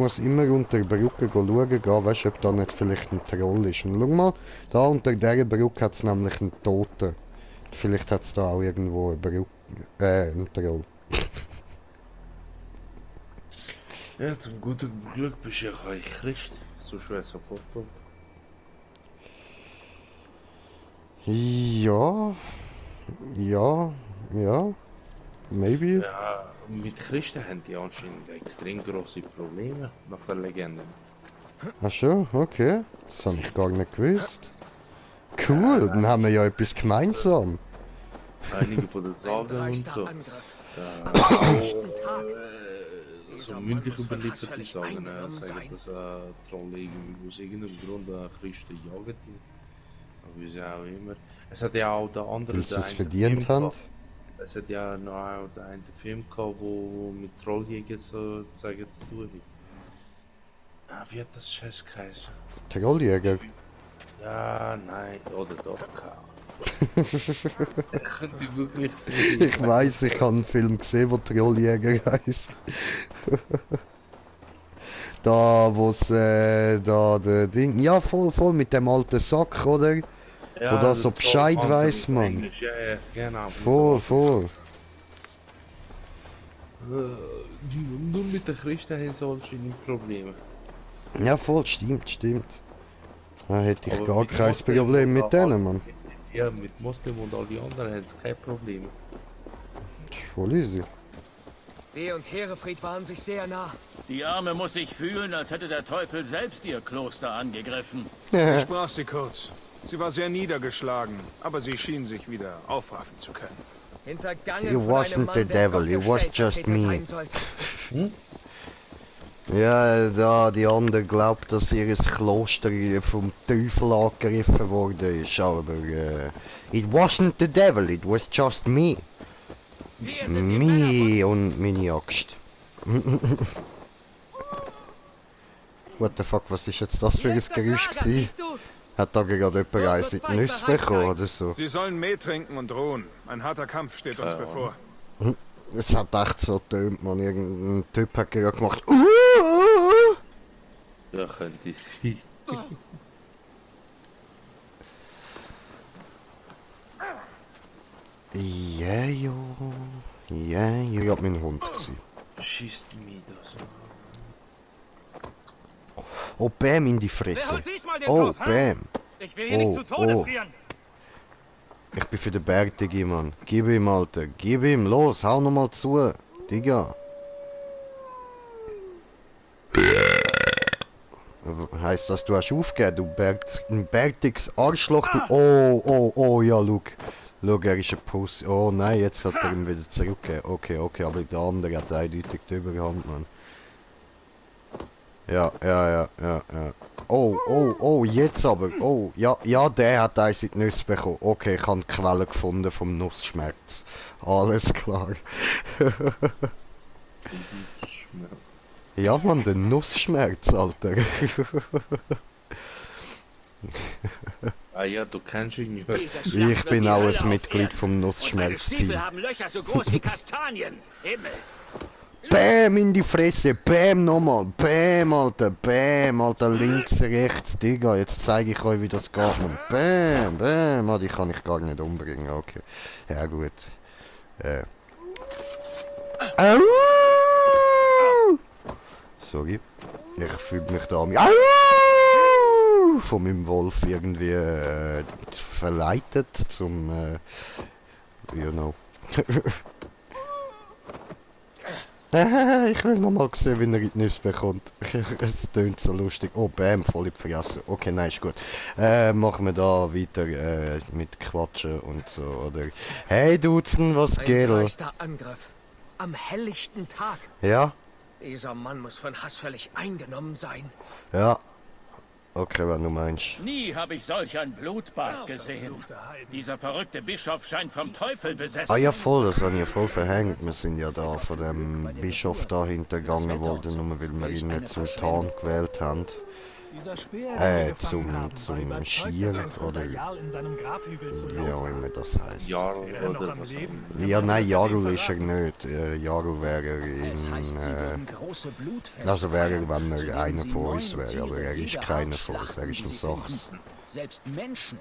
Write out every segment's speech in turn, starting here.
muss immer unter der Brücke schauen gehen, weißt du, ob da nicht vielleicht ein Troll ist. Und schau mal, da unter dieser Brücke hat es nämlich einen Toten. Vielleicht hat es da auch irgendwo eine Brücke, einen Troll. Ja, zum guten Glück bist du ja kein Christ. So schwer sofort tot. Ja, ja, maybe. Ja, mit Christen haben die anscheinend extrem große Probleme, nach der Legende. Ach schon, okay. Das habe ich gar nicht gewusst. Cool, dann haben wir ja etwas gemeinsam. Einige von den Sagen und so. So mündlich überlieferte Sagen, sagen, dass Troll irgendwie aus irgendeinem Grund Christen jagen. Aber wie auch immer. Es hat ja auch der andere, Weil sie es verdient haben. Es hat ja noch auch der eine Film gehabt, wo mit Trolljäger sozusagen zu tun hat. Wie hat das Scheiß geheißen? Trolljäger? Ja, nein, oder doch, könnte ich wirklich sehen. Ich weiss, ich habe einen Film gesehen, wo Trolljäger heisst. Da, wo's, da, der Ding, ja, voll mit dem alten Sack, oder? Ja, Oder so Bescheid weiss, man. Ja, genau. Voll. Nur mit den Christen haben sie anscheinend Probleme. Ja, voll, stimmt. Da hätte ich Aber gar mit kein Moslem Problem mit und denen, Mann. Ja, mit Moslem und alle anderen haben sie kein Problem. Das ist voll easy. Sie und Herefried waren sich sehr nah. Die Arme muss sich fühlen, als hätte der Teufel selbst ihr Kloster angegriffen. Ich sprach sie kurz. Sie war sehr niedergeschlagen, aber sie schien sich wieder aufraffen zu können. Hintergangen You von einem wasn't Mann, the der devil, doch you der was just Stellvertreter me. sein sollte. Ja, da, die andere glaubt, dass ihr Kloster vom Teufel angegriffen worden ist, aber it wasn't the devil, it was just me. Wir sind die Me und meine Axt. What the fuck, was ist jetzt das für ein Hier ist das Geräusch Lager, gewesen? siehst du? Hat da gerade jemand eins in die Nüsse bekommen oder so? Sie sollen Mehl trinken und ruhen. Ein harter Kampf steht uns bevor. Es hat echt so tönt, man. Irgendein Typ hat gerade gemacht. Ja, könnte sein. Ja, ja. Ich hab mein Hund gesehen. Schießt mich das so. Oh, Bam in die Wer Fresse. holt diesmal den Oh, Kopf, hä? Bam. Ich will hier nicht zu Tode oh. frieren. Ich bin für den Berg, Digi, Mann. Gib ihm, Alter. Gib ihm. Los, hau nochmal zu. Digga. Heißt das, du hast aufgegeben, du bärtiges Arschloch, du... Oh, ja, schau, er ist ein Pussy. Oh nein, jetzt hat er ihn wieder zurückgegeben. Okay, aber der andere hat eindeutig die Überhand, Mann. Ja. Oh, jetzt aber. Oh, ja, der hat eins in die Nüsse bekommen. Okay, ich habe die Quelle gefunden vom Nussschmerz. Alles klar. Ja, Mann, der Nussschmerz, Alter. Ah ja, du kennst ihn ja. Diese Schlacht Ich wird bin die auch Hölle ein Mitglied aufwehren. vom Und meine Nussschmerz-Team. Stiefel haben Löcher so groß wie Kastanien. Himmel. Bäm in die Fresse, Bäm nochmal, Bäm, Alter, links, rechts, Digga, jetzt zeige ich euch, wie das geht, man. Bäm, die kann ich gar nicht umbringen, okay. Ja, gut. Au! Sorry, ich fühle mich da von meinem Wolf irgendwie verleitet zum, you know. Ich will nochmal sehen, wie er in die Nüsse bekommt. Es tönt so lustig. Oh, Bam, voll in die Fresse. Okay, nein, ist gut. Machen wir da weiter mit Quatschen und so, oder? Hey, Dutzen, was Ein geht? dreister Angriff. Am helllichten Tag. Ja? Dieser Mann muss von Hass völlig eingenommen sein. Ja. Okay, wenn du meinst. Nie habe ich solch ein Blutbad gesehen. Dieser verrückte Bischof scheint vom Teufel besessen. Ah ja, voll, das habe ich ja voll verhängt. Wir sind ja da von dem Bischof da hintergangen worden, nur weil wir ihn nicht zum Tarn gewählt haben. Dieser Speer, den wir zum gefangen haben, war zum überzeugt, Schier dass ein toter oder Jarl in seinem Grabhügel zu wie laut auch war. immer das heißt. Jarl Wäre er noch oder am was auch Leben? immer. Ja, nein, Das hat ihn Jarl ist er verraten. nicht. Jarl wäre er Es heißt, sie in... würden große Blutfeste Also wäre er, feiern, wenn zu er denen einer sie von uns neue wäre, aber Tiere er ist jeder keiner Art von uns, er schlachten, ist die ein sie Sachs. finden. Selbst Menschen.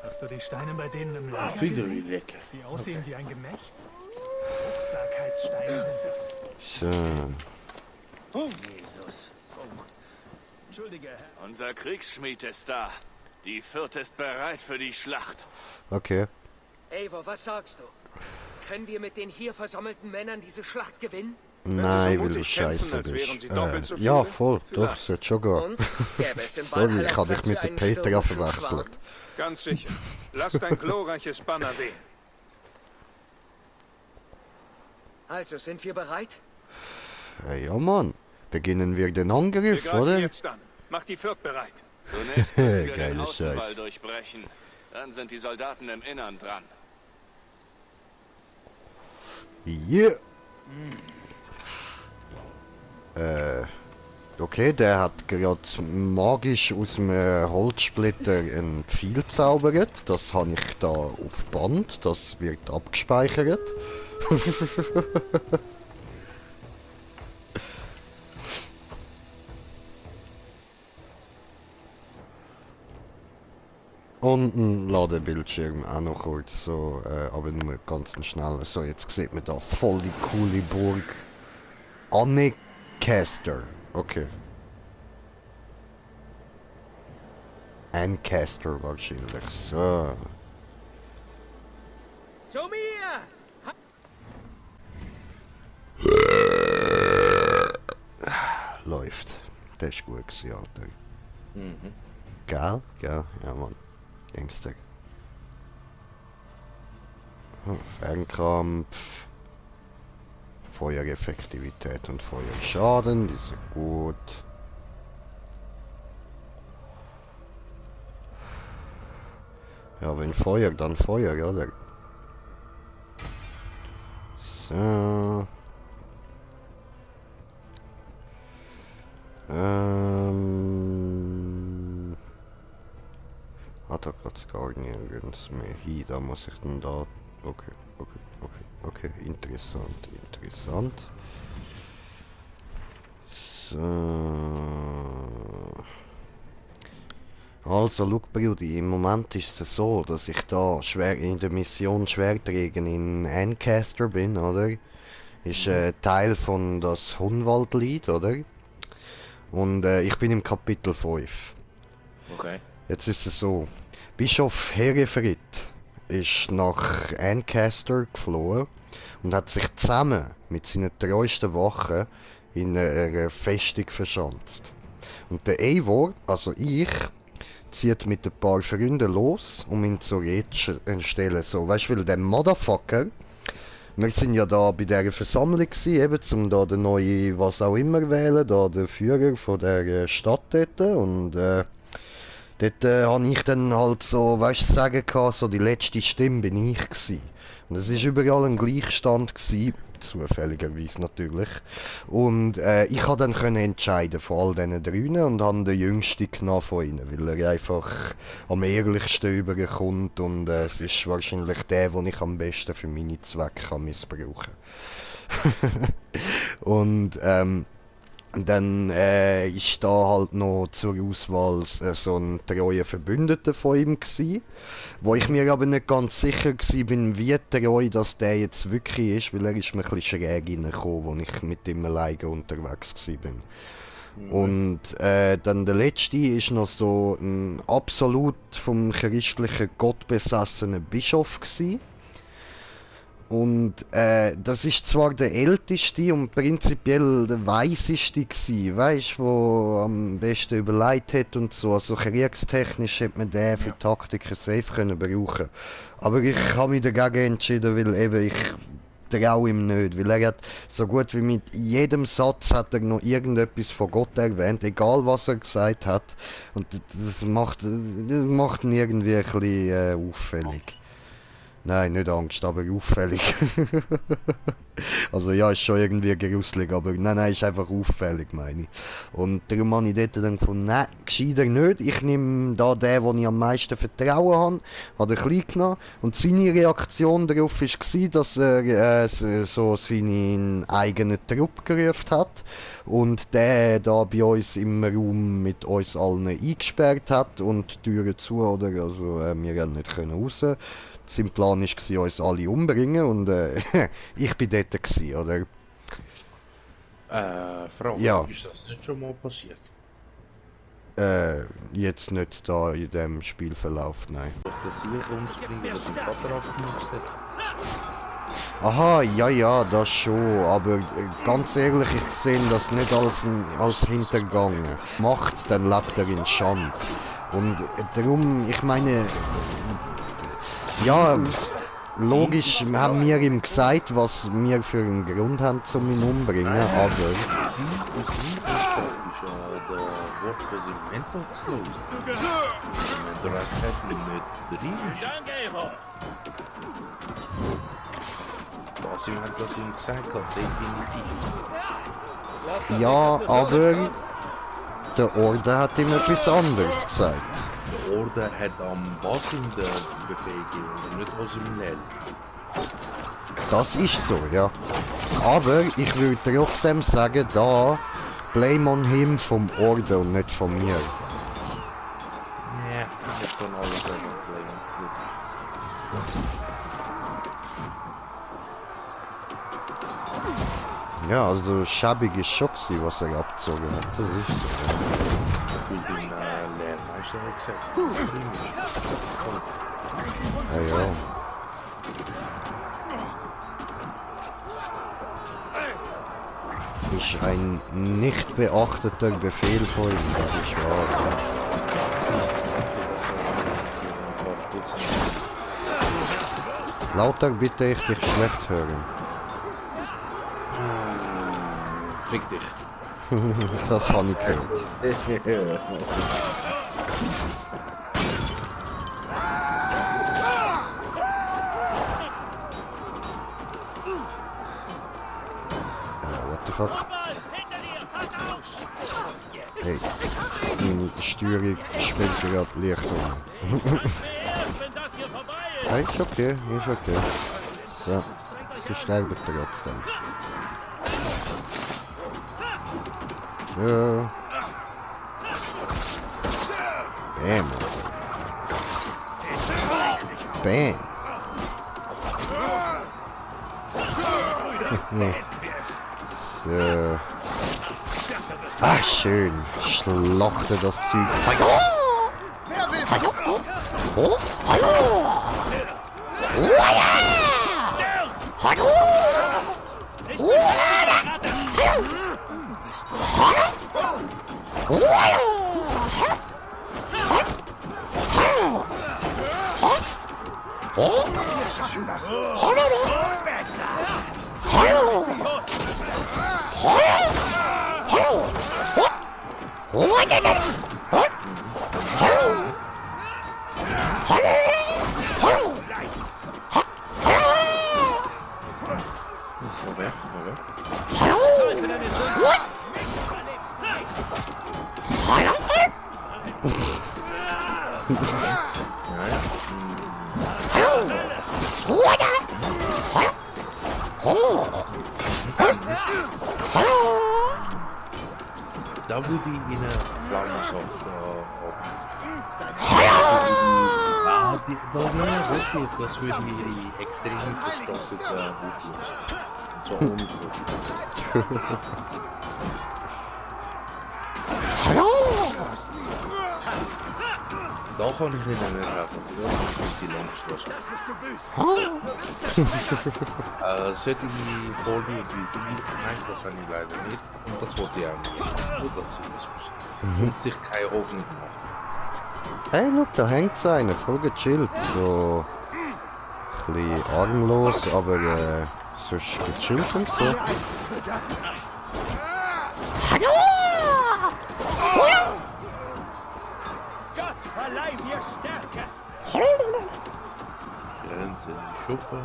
Hast du die Steine bei denen im Lager Wieder wie gesehen? lecker. Die aussehen wie ein Gemächt? Fruchtbarkeitssteine sind das. So, Jesus. Entschuldige, Herr. Unser Kriegsschmied ist da. Die Fürth ist bereit für die Schlacht. okay. Eivor, was sagst du? Können wir mit den hier versammelten Männern diese Schlacht gewinnen? Nein, so weil du mutig kämpfen, scheiße als wären bist. sie doppelt so Ja, viele? voll, doch, Vielleicht. das wird schon gehen. Und? Gäbe es im Sorry, Valhalla ich habe dich Platz mit für der einen Petra Sturmschuhschwarm? verwechselt. Ganz sicher. Lass dein glorreiches Banner wehen. Also, sind wir bereit? Ja, Mann. Beginnen wir den Wir Angriff, greifen oder? jetzt an. Mach die Fürth bereit. Zunächst müssen wir den Geiler Außenwall Scheiß. durchbrechen. Dann sind die Soldaten im Innern dran. Yeah. Okay, der hat gerade magisch aus dem Holzsplitter ein Pfeil zaubert. Das habe ich da auf Band. Das wird abgespeichert. Und ein Ladebildschirm auch noch kurz, so, aber nur ganz schnell. So, jetzt sieht man da voll die coole Burg. Ancaster. Okay. Ancaster wahrscheinlich. So. Zu mir! Läuft. Das ist gut gewesen, Alter. Mhm. Gell? Gell? Ja, Mann. Gangster. Fernkampf. Feuereffektivität und Feuerschaden, die sind gut. Ja, wenn Feuer, dann Feuer, oder? So. Hat er gerade gar nirgends mehr hin, da muss ich dann da... Okay, okay, interessant, interessant. So... Also, look, Brudi, im Moment ist es so, dass ich da schwer in der Mission Schwerträgen in Ancaster bin, oder? Ist Teil von das Hunwaldlied, oder? Und ich bin im Kapitel 5. Okay. Jetzt ist es so, Bischof Herefrid ist nach Ancaster geflohen und hat sich zusammen mit seinen treuesten Wachen in einer Festung verschanzt. Und der Eivor, also ich, zieht mit ein paar Freunden los, um ihn zur Rede zu stellen. So, weißt du, weil der Motherfucker, wir sind ja da bei dieser Versammlung gewesen, eben zum da den neuen was auch immer wählen, da der Führer von der Stadt dort, und dort habe ich dann halt so, weißt du, sagen können, so die letzte Stimme bin ich gewesen. Und es ist überall ein Gleichstand gewesen, zufälligerweise natürlich. Und ich konnte dann können entscheiden von all diesen drei und habe den jüngsten genommen von ihnen, weil er einfach am ehrlichsten überkommt und es ist wahrscheinlich der, den ich am besten für meine Zwecke kann missbrauchen kann. Und dann ist da halt noch zur Auswahl so ein treuer Verbündeter von ihm gsi, wo ich mir aber nicht ganz sicher gsi bin, wie treu das der jetzt wirklich ist, weil er ist mir ein bisschen schräg reingekommen, als ich mit ihm alleine unterwegs gsi bin. Und dann der letzte ist noch so ein absolut vom christlichen Gott besessener Bischof gsi. Und das ist zwar der älteste und prinzipiell der weiseste gsi, weißt, wo am besten überlegt hat und so. Also kriegstechnisch hätte man den für Taktiker safe können brauchen. Aber ich habe mich dagegen entschieden, weil eben ich traue ihm nicht, weil er hat so gut wie mit jedem Satz hat er noch irgendetwas von Gott erwähnt, egal was er gesagt hat. Und das macht ihn irgendwie ein bisschen auffällig. Nein, nicht Angst, aber auffällig. Also ja, ist schon irgendwie gruselig, aber nein, ist einfach auffällig, meine ich. Und darum habe ich dort dann gefunden, nein, gescheiter nicht. Ich nehme da den, den ich am meisten Vertrauen habe, hat er klein genommen. Und seine Reaktion darauf war, dass er so seinen eigenen Trupp gerufen hat und der da bei uns im Raum mit uns allen eingesperrt hat und die Türen zu, oder? Also wir haben nicht raus. Sein Plan war, uns alle umbringen und ich bin dort gewesen, oder? Frau, Ja. ist das nicht schon mal passiert? Jetzt nicht da in dem Spielverlauf, nein. Dass ich umspringen, was dein Vater abgemacht hat? Aha, ja, das schon, aber ganz ehrlich, ich sehe das nicht als Hintergang. Macht, dann lebt er in Schande. Und darum, ich meine, ja, logisch haben wir ihm gesagt, was wir für einen Grund haben, um ihn umbringen, aber... Sie ist der Wort für sie Mentor zu lösen. Der Rest hat ihn nicht drin. Danke, Evo. Was jemand das ihm gesagt hat, definitiv. Ja, aber der Orden hat ihm etwas anderes gesagt. Der Orden hat am Basen den Befehl gegeben und nicht aus dem Nell. Das ist so, ja. Aber ich würde trotzdem sagen, da blame on him vom Orden und nicht von mir. Ja, das ist dann alles ein Problem. Ja, also schäbig ist schon gewesen, was er abgezogen hat, das ist so. Gut, den Lehrmeister hat gesagt. Ja, ja. Ist ein nicht beachteter Befehl von ihm, das ist wahr. Lauter bitte ich dich schlecht hören. Fick dich. Das habe ich gehört. What the fuck? Hey, meine Steuerung spielt gerade leicht um. Wenn das hier vorbei ist. Hey, ist okay, ist okay. So, sie sterben trotzdem. So. Bam. Bam. So. Ah, schön. Schlachte das Zeug. Da würde ich Ihnen Flammensaft das würde ich extrem verstoffelt auflösen. So ohne Schuld. Da kann ich Ihnen nicht helfen, das ist die Langstraße. Sollte ich vorliegen wie Sie? Nein, das habe ich leider nicht. Und das wollte ich auch nicht. Nur dass Sie das wissen. Und sich keine Hoffnung machen. Hey, look, da hängt einer, voll gechillt. So. Ein bisschen armlos, aber sonst gechillt und so. Gott verleih mir Stärke. Rennen jetzt in die Schuppe.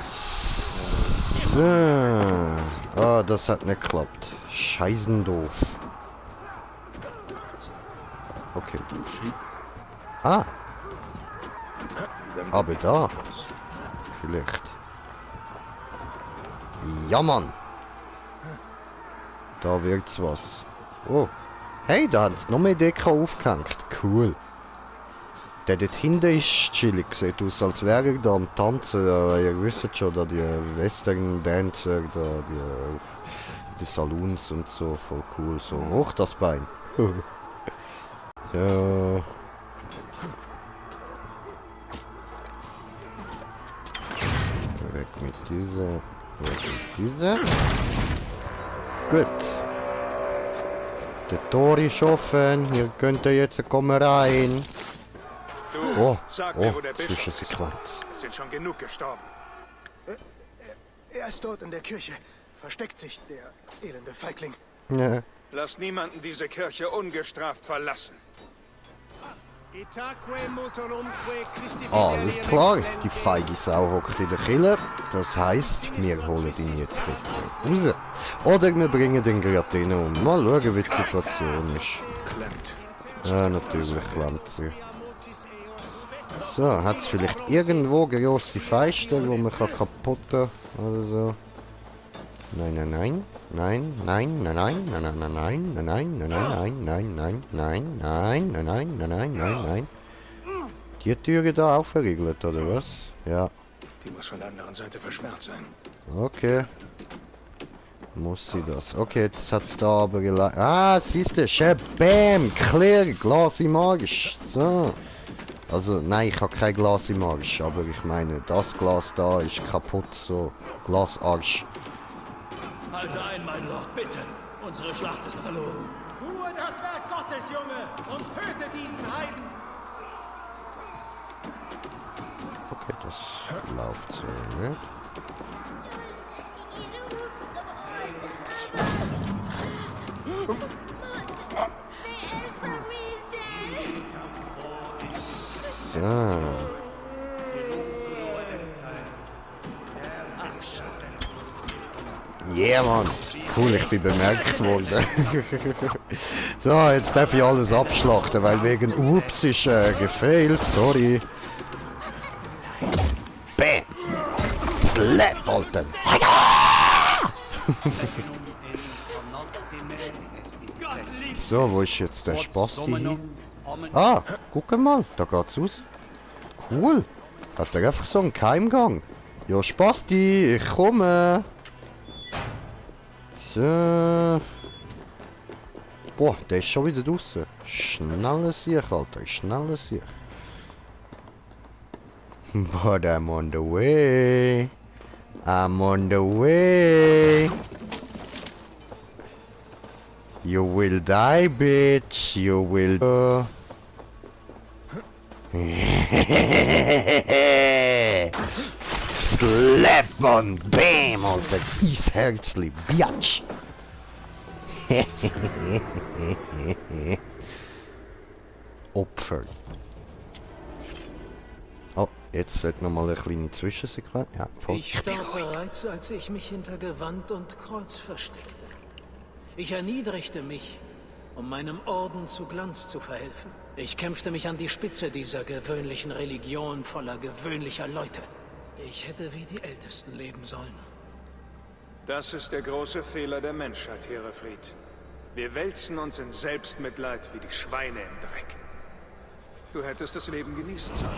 6. So. Ah, das hat nicht geklappt. Scheißen doof. Okay. Ah, aber da. Vielleicht. Ja, Mann. Da wird's was. Oh. Hey, da hat's noch mehr Deko aufgehängt. Cool. Der dort hinten ist chillig. Sieht aus, als wäre er da am Tanzen. Ihr wisst schon, da die Western Dancer, da die Saloons und so. Voll cool. So, hoch das Bein. Ja. Weg mit dieser. Weg mit dieser. Gut. Der Tor ist offen. Hier könnt ihr jetzt kommen rein. Du, Oh, sag mir, wo oh, der Bischof ist. Zwischensequenz. Es sind schon genug gestorben. Er ist dort in der Kirche. Versteckt sich, der elende Feigling. Ja. Lass niemanden diese Kirche ungestraft verlassen. Alles klar, die feige Sau hockt in der Kille. Das heisst, wir holen ihn jetzt dort raus. Oder wir bringen den gerade rein und mal schauen, wie die Situation ist. Klemmt. Ja, natürlich klemmt sie. So, hat es vielleicht irgendwo grosse Fenster, wo man kaputten kann oder so? Nein, nein, nein. Nein, nein, nein, nein, nein, nein, nein, nein, nein, nein, nein, nein, nein, nein, nein, nein, nein, nein, nein, nein. Die Türe da auch verriegelt, oder was? Ja. Die muss von der anderen Seite versperrt sein. Okay. Muss sie das. Okay, jetzt hat's da aber geleitet. Ah, siehst du, schön, bam, clear, Glas im Arsch. So. Also, nein, ich habe kein Glas im Arsch, aber ich meine, das Glas da ist kaputt, so. Glasarsch. Halte ein, mein Lord, bitte. Unsere Schlacht ist verloren. Tue das Werk Gottes, Junge, und töte diesen Heiden. Okay, das läuft so nicht. So. Yeah, Mann. Cool, ich bin bemerkt worden. So, jetzt darf ich alles abschlachten, weil wegen Ups ist gefailt, sorry. Bam! Slap, Alter! So, wo ist jetzt der Spasti hin? Ah, guck mal, da geht's raus. Cool. Hat er einfach so einen Keimgang. Ja, Spasti, ich komme. So. Boah, der ist schon wieder draußen. Schneller Sieg, Alter, schneller Sieg. But I'm on the way. I'm on the way. You will die, bitch. You will. Slap, man. Bam, Alter. Eisherzli, biatch. Opfer. Oh, jetzt wird nochmal eine kleine Zwischensequenz. Ja, voll. Ich starb bereits, als ich mich hinter Gewand und Kreuz versteckte. Ich erniedrigte mich, um meinem Orden zu Glanz zu verhelfen. Ich kämpfte mich an die Spitze dieser gewöhnlichen Religion voller gewöhnlicher Leute. Ich hätte wie die Ältesten leben sollen. Das ist der große Fehler der Menschheit, Herefried. Wir wälzen uns in Selbstmitleid wie die Schweine im Dreck. Du hättest das Leben genießen sollen.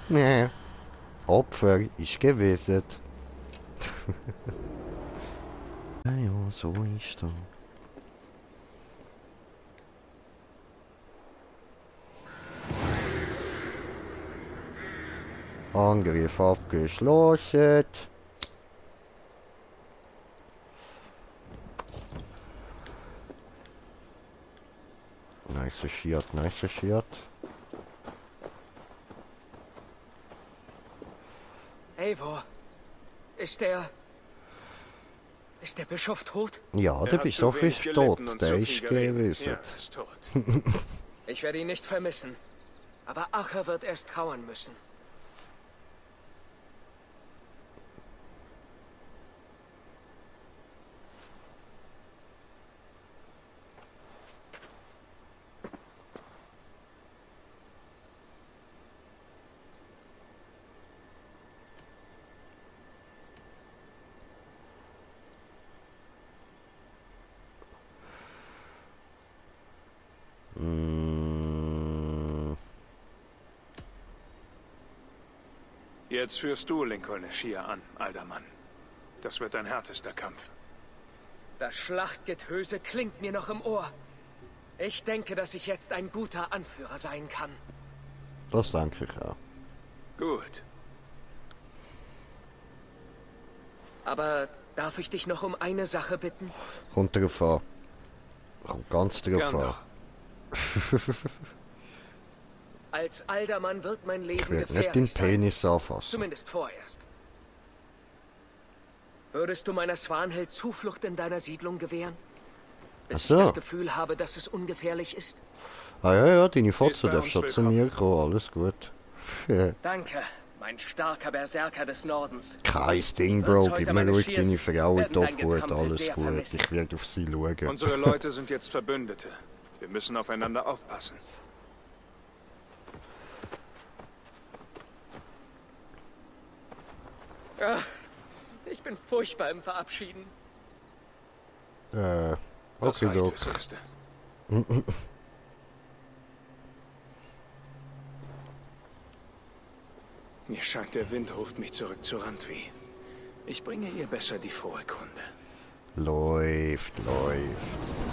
Nee. Opfer ist gewesen. Ja, so ist das. Angriff abgeschlossen. Nice shit, nice shit. Eivor, ist der Bischof tot? Ja, der hat Bischof zu wenig ist gelitten tot. und Der zu ist viel geredet. gewesen. Ja, ist tot. Ich werde ihn nicht vermissen. Aber Acher wird erst trauern müssen. Jetzt führst du Lincoln Eschia an, alter Mann. Das wird dein härtester Kampf. Das Schlachtgetöse klingt mir noch im Ohr. Ich denke, dass ich jetzt ein guter Anführer sein kann. Das denke ich auch. Gut. Aber darf ich dich noch um eine Sache bitten? Kommt drauf an. Kommt ganz drauf Gern an. doch. Als Aldermann wird mein Ich Leben werde nicht den gefährlich sein. Penis anfassen. Zumindest vorerst. Würdest du meiner Swanhild Zuflucht in deiner Siedlung gewähren? Bis Ach so. ich das Gefühl habe, dass es ungefährlich ist? Ah ja, deine Fotze bei darf uns schon zu willkommen. mir kommen, alles gut. Danke, mein starker Berserker des Nordens. Kein Ding, Die Bro, gib Wirtshäuser mir ruhig meines deine Schiers Frau werden top dein gut, Getrampel alles sehr gut. vermissen. Ich werde auf sie schauen. Unsere Leute sind jetzt Verbündete. Wir müssen aufeinander aufpassen. Ach, ich bin furchtbar im Verabschieden. Das Okay, reicht Doc. fürs Erste. Mir scheint, der Wind ruft mich zurück zu Randvi. Ich bringe ihr besser die frohe Kunde. Läuft, läuft.